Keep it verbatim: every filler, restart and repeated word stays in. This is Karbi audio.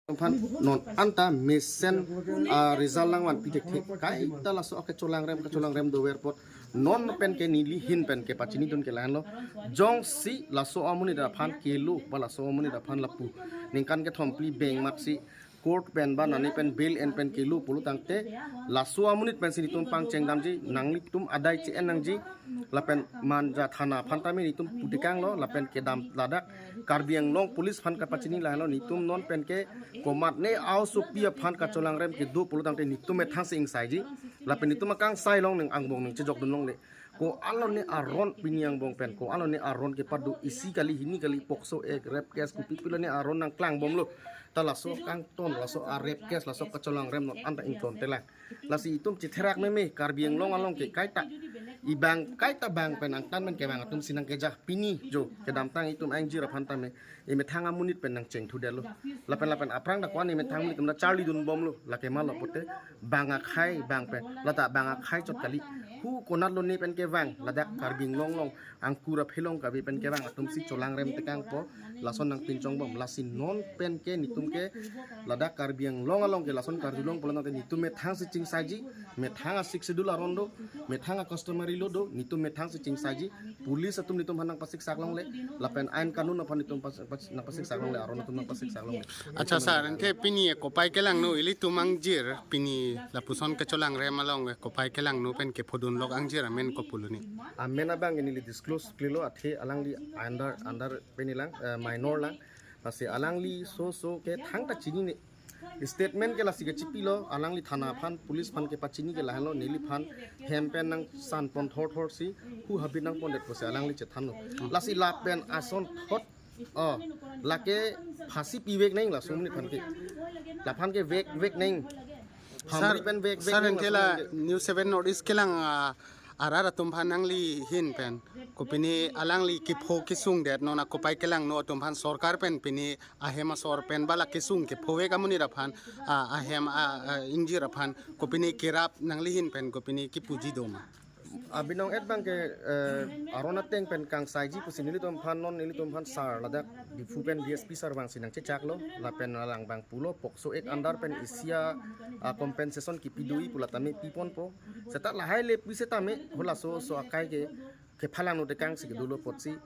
Aphan non anta mesen, ah, result langvan pithekthe. Kaita laso akecholangrem, kecholangrem dover apot non pen ke neli ahin pen kepachinidun ke lahenlo. Jongsi laso amonit aphan kelo ba laso amonit aphan lapu ningkan kethom phli beng matsi court pen ba nani pen bail en pen kelo pulo tangte laso amonit pensi netum pangcheng damji, nanglitum adai che-en nangji. Lapen Manja thana aphan tame netum putekanglo, lapen kedam ladak Karbi Anglong police aphan kapachini lahenlo, netum non pen ke komatne aosopi aphan kacholangrem kedo pulo tangte netum methang si ingsaiji. Lapen netum akangsai along nang angbong nangchejokdun longle. Ko-an lone aron pini angbong pen, ko-an lone aron kepado, isi kali, hini kali, POCSO Act, rape case, kopi pi lone aron nangklangbomlo. Ta laso kangton, laso a-rape case, laso kacholangrem non anta ingtontelang. Lasi itum chetherak meme Karbi Anglong along ke kaita, ibang kaita bang pen angtan pen kevang atum si nangkeja. Pini jo kedamtang itum angjir aphan tame imethang amonit pen nangchengthudetlo. Lapen lapen aphrang dak ko-an imethang amonit atum ta charlidunbomlo, lake malo pulote bang akhai bang pen, lata bang akhai chot kali. Hu konat lone pen kevang, ladak Karbi Anglong along angkur aphi along kave pen kevang atum si cholangrem tekangpo, lason nangpinchongbom. Lasi non pen ke netum ke ladak Karbi Anglong along ke lason karjulong pulo tangte netum methang si chingsaiji, methang a-Sixth Schedule aron do, methang a-customary law do, netum methang si chingsaiji. Police atum netum aphan nangpasiksak longle, lapen ain kanun aphan netum pas, pas, nangpasiksak longle, aron atum nangpasiksak longle. Accha sir, ante pini kopai kelangno ilitum angjir, pini lapuson kecholangrem along kopai kelangno pen kephodunlok angjir amen kopi pulo ni? Amen abang ke neli disclose klelo, athe alangli under, under pen lang, eh, minor lang. Lasi alangli so so ke thangta chinine. Statement ke lasi kechipilo, alangli thana aphan, police aphan kepachini ke lahenlo, neliphan hem pen nangsanpon thorthor si, hu habit nangpondet pusi alangli chethanlo. Lasi lapen asonthot, oh, lake phasi pivek nang laso amonit aphan ke. Laphan ke vek vek nang. Sir, phamri pen vek vek sir, nang ante laso la amonit aphan ke. News seven North East kelang, ah, arat atum aphan nangli ahin pen kopine alangli kepho kesungdet, non akopai kelangno atum aphan sorkar pen pine ahem asor pen ba la kesung kephovek amonit aphan, ah, ahem, ah, ah, ingjir aphan kopine kerap nangli ahin pen kopine kipuji doma? Abinong et bang ke, eh, aron ateng pen kangsaiji pusi nelitum aphan, non nelitum aphan sir ladak Diphu pen D S P sir bang si nangchechaklo, lapen alang bang pulo POCSO Act under pen isi a, ah, compensation kipi do-i pu la tame piponpo. Seta lahai le pu setame halaso so akai ke kephalangno tekang si kedo lo apotsi